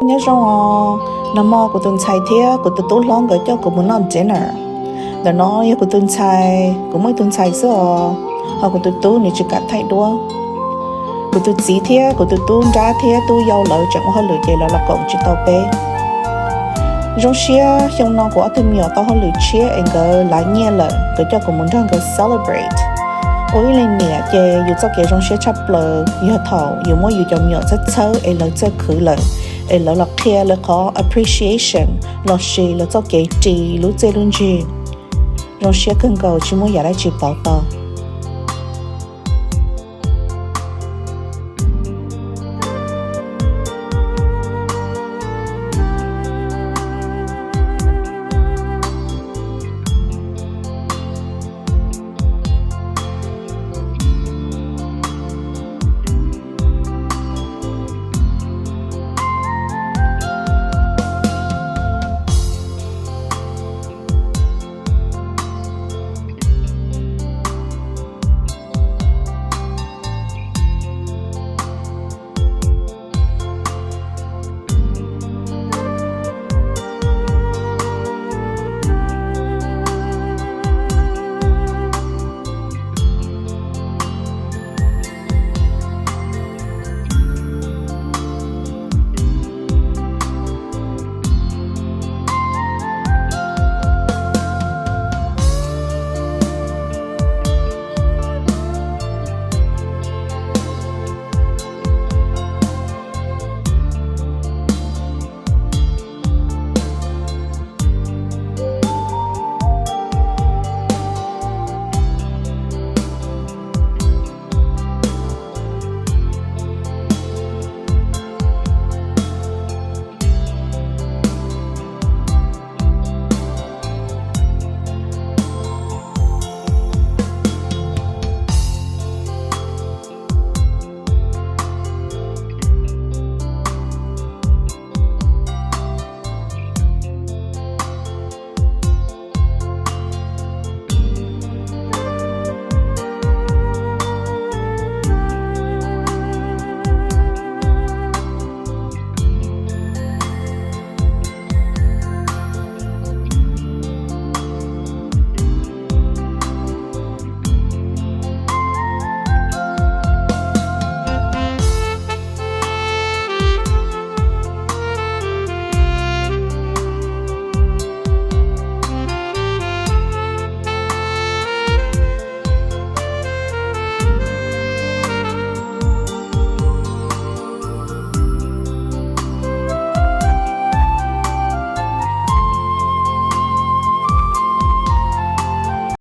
Nyob zoo os, nag hmo kuv tus ntxhais thiab kuv tus tub hlob nkawd coj kuv mus noj dinner. Ntawm no yog kuv tus ntxhais, kuv muaj ib tug ntxhais xwb os, ho kuv tus tub nws tsis kam thaij duab. Kuv tus txiv thiab kuv tus tub nrab thiab tub yau lawv tseem ua hauj lwm ces lawv los koom tsis tau peb. Zoo siab xyoo no kuv ob tug me nyuam tau hauj lwm tshiab es nkawd lav nyiaj lawm, nkawd coj kuv mus nrog nkawd celebrate. Ua ib leeg niam ces yus txoj kev zoo siab tshaj plaws yog thaum yus muab yus cov me nyuam txhawb txhawb es lawv txawj khwv lawm, es lawv los qhia lawv qhov appreciation lossis lawv txoj kev ris lub txiaj lub ntsig. Zoo siab kawg nkaus tsis muaj yam dab tsi pauv tau.